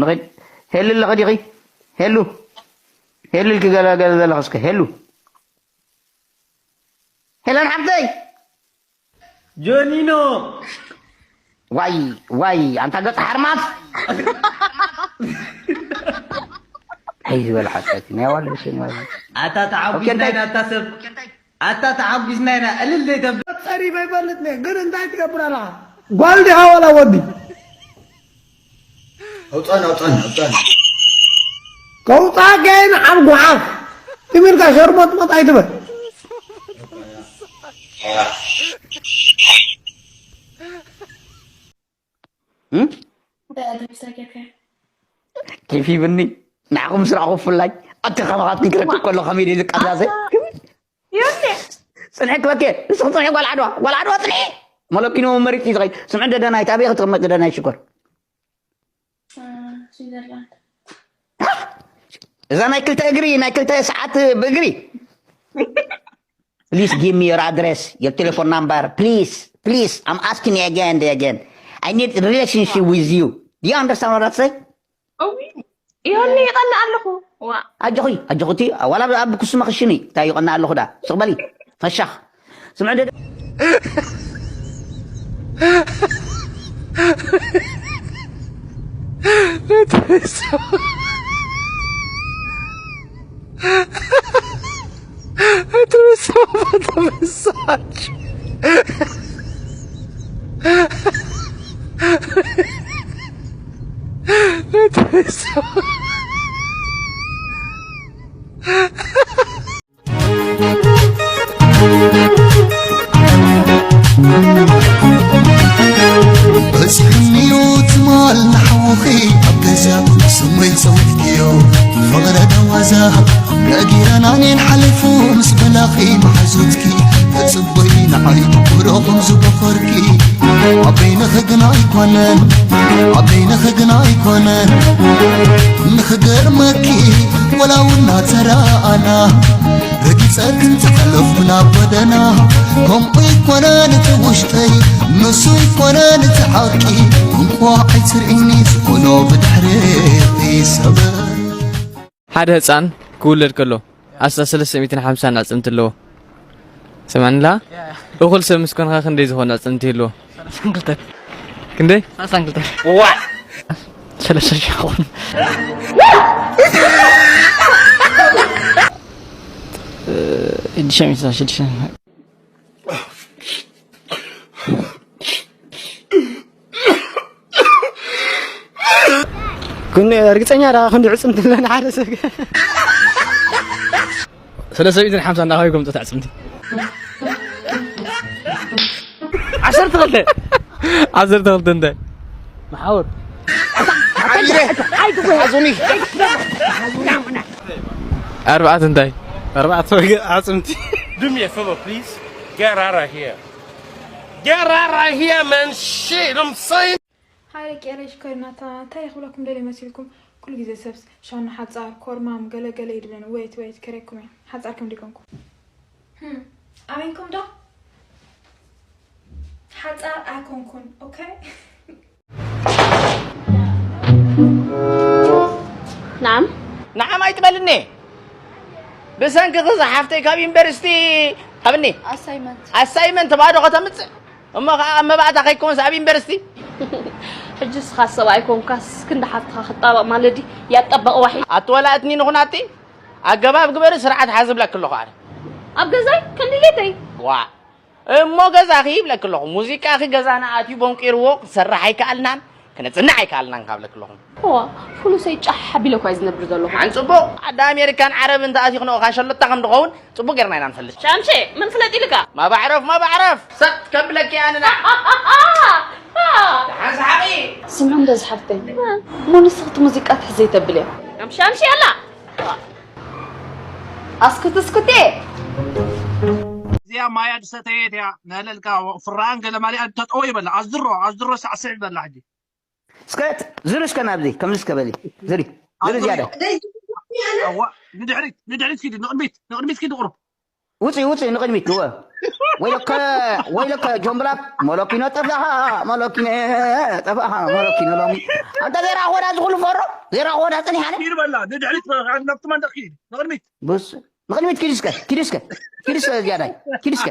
ንኸይድ። ሄሉ ኣለኺ ዲኺ? ሄሉ፣ ሄሉ ኢልኪ ገለ ገለ ዘለኺ እስከ ሄሉ። ሄለን ሓብተይ። ጆኒኖ። ዋይ ዋይ፣ ኣንታ ገጽ ሓርማዝ። ኣይ ዝበል ሓቀቲ ናይ ዋለ ሽን ዋይ። ኣታ ተዓጒስና ኢና ኣታ ሰብ። ኣታ ተዓጒስና ኢና እልል ዘይተብል። ጸሪፈ ይፈልጥ ነየ፣ ግን እንታይ ትገብር ኣለኻ? ጓል ዲኻ ዋላ ወዲ? ኣውጻን ኣውጻን ኣውጻን። ከውጻ ከይን ዓል ጉሓፍ ትብልካ ሸርሞጥሞጥ ኣይትበል። ኬፍ ይብኒ ንዓኹም ስራኹ ፍላይ። ኣቲ ከማኻትኩም ክረክብ ከሎ ከመይ ድዩ ዝቀዛዘ? ይሁን ጽንሒ ክበኬ ንስኹም ጽንሒ ጓል ዓድዋ ጓል ዓድዋ ጽንሒ። መለኪኖ መሪት እዩ ዝኸይድ። ስምዒ ደደናይት ኣበይ ክትቕመጥ ደደናይት ሽኮር? ስዊዘርላንድ እዛ ናይ ክልተ እግሪ ናይ ክልተ ሰዓት ብእግሪ። Please give me your address, your telephone number, please, please. I'm asking you again and again. I need a relationship with you. Do you understand what I say? እዊ ይሁን ይቐንእ ኣለኹ። ዋ ኣጆኺ ኣጆኺ እቲ ዋላ ኣብ ክሱማ ክሽኒ እንታይ ይቐንእ ኣለኹ ዳ ስቕ በሊ ፈሻኽ ስምዕ ደ Atravessou, atravessou, atravessou. Atravessou. በፂሕኒዩ ትማል ንሓውኺ ኣብ ገዛ ስመይ ፀዊዕክዮ ፍቕረ ደዋዛ ነጊረናኔን ሓሊፉ ምስ በላኺ መሓዙትኪ ተፅበይ ንዓይ ትኩሮ ከም ዝበኾርኪ ኣበይ ንኽግና ኣይኮነን ኣበይ ንኽግና ኣይኮነን ንኽገርመኪ ወላ ውና ተረኣና ረጊፀ ክንተሓለፍኩ ናብ ጎደና ከምኡ ይኮነን እቲ ውሽጠይ ንሱ ይኮነን እቲ ሓቂ እንኳዕ ኣይትርእኒ ዝኾኖ ብድሕሪኺ ሰበ ሓደ ህፃን ክውለድ ከሎ ኣስታት ሰለስተ ሚእትን ሓምሳን ኣዕፅምቲ ኣለዎ። ሰማንላ እኹል ሰብ ምስ ኮንካ ክንደይ ዝኾኑ ኣዕፅምቲ ይህልዎ? ክንደይ? ዋ ሰለስተ ሺሕ ይኾኑ። ሽዱሽተ ሚእቲ ሽዱሽተ ግን ርግፀኛ ዳ ክንዲ ዕፅምቲ ኣለና ሓደ ሰብ ሰለስተ ሚእትን ሓምሳ እንዳኸ ይጎምፀት ኣዕፅምቲ ዓሰርተ ክልተ ዓሰርተ ክልተ እንታይ መሓውር ኣርባዕተ እንታይ ኣርባዕተ ኣዕፅምቲ Do me a favor, please. Get out of here. Get out of here, man. Shit, I'm saying. ሃይ ደቂ ኤረይ ሽኮሪናታ እንታይ ክብለኩም ደልየ መሲልኩም? ኩሉ ግዜ ሰብስ ሻኑ ሓጻር ኮርማም ገለ ገለ ይድብለኒ። ወይት ወይት ከረኩም እየ ሓጻር ከም ዲኮንኩ። ህም ኣሜንኩም ዶ? ሓጻር ኣይኮንኩን። ኦኬ። ናም ንዓም ኣይትበልኒ ብሰንኪ ክዚ ሓፍተይ ካብ ዩኒቨርሲቲ ኣብኒ ኣሳይመንት ኣሳይመንት ባዶ ከተምፅእ እሞ ከዓ ኣብ መባእታ ከይከውንስ ኣብ ዩኒቨርሲቲ ሕጂ ስኻ ሰብኣይ ኮንካስ ክንዲ ሓፍትኻ ክጣበቕ ማለት ድዩ ያጠበቕ ዋሒ ኣትወላእትኒ ንኹናቲ ኣገባብ ግበሪ ስርዓት ሓዚ ብለክ ኣለኹ ኣነ ኣብ ገዛይ ከም ድሌተይ ዋ እሞ ገዛኺ ይብለክ ኣለኹ ሙዚቃኺ ገዛና ኣትዩ ቦንቂርዎ ክንሰርሕ ኣይከኣልናን ክነፅንዕ ኣይከኣልናን ካብለክ ኣለኹ እዋ ፍሉሰይ ጫሕ ኣቢለ እኳ ዝነብር ዘለኹ ሓን ፅቡቕ ዓዲ ኣሜሪካን ዓረብን ተኣትዩ ክነኦኻ ሸሎታ ከም ድኸውን ፅቡቕ ጌርና ኢና ንፈልጥ ሻምሼ መን ፍለጥ ኢልካ ማባዕረፍ ማባዕረፍ ሰጥ ከብለኪ ኣንና ሓንሳሓቂ ስምዑ እንዶ ዝሓፍተይ ሞንስኽቲ ሙዚቃ ትሕዘይ ተብል እያ ሻምሼ ኣላ ኣስክት እስክቴ እዚኣ ማያ ዝሰተየት እያ ነለልካ ፍራን ገለ ማሊ ተጠወ ይበላ ኣዝሮ ኣዝሮ ሳዕስዕ ይበላ ሕጂ እስከ ዝሪ እስከ ናብዚ ከምዚ እስከ በሊ ዝሪ ዝሪ ዝያዳ ንድሕሪት ንድሕሪት ኪዲ ንቅድሚት ንቅድሚት ኪዲ ቁሩብ ውፂ ውፂ ንቅድሚት እወ ወይለከ ወይለከ ጆምብላክ መለኪኖ ጠፋኻ መለኪኖ ጠፋኻ መለኪኖ ሎሚ ኣንተ ዘይረኣኽወና እዚ ኩሉ ፈሮ ዘይረኣኽወና ጸኒሓነ ኪድ በላ ንድሕሪት ናብቲ መንደቕ ኪድ ንቕድሚት ብስ ንቕድሚት ኪድ እስከ ኪድ እስከ ኪድ እስከ ዝያዳይ ኪድ እስከ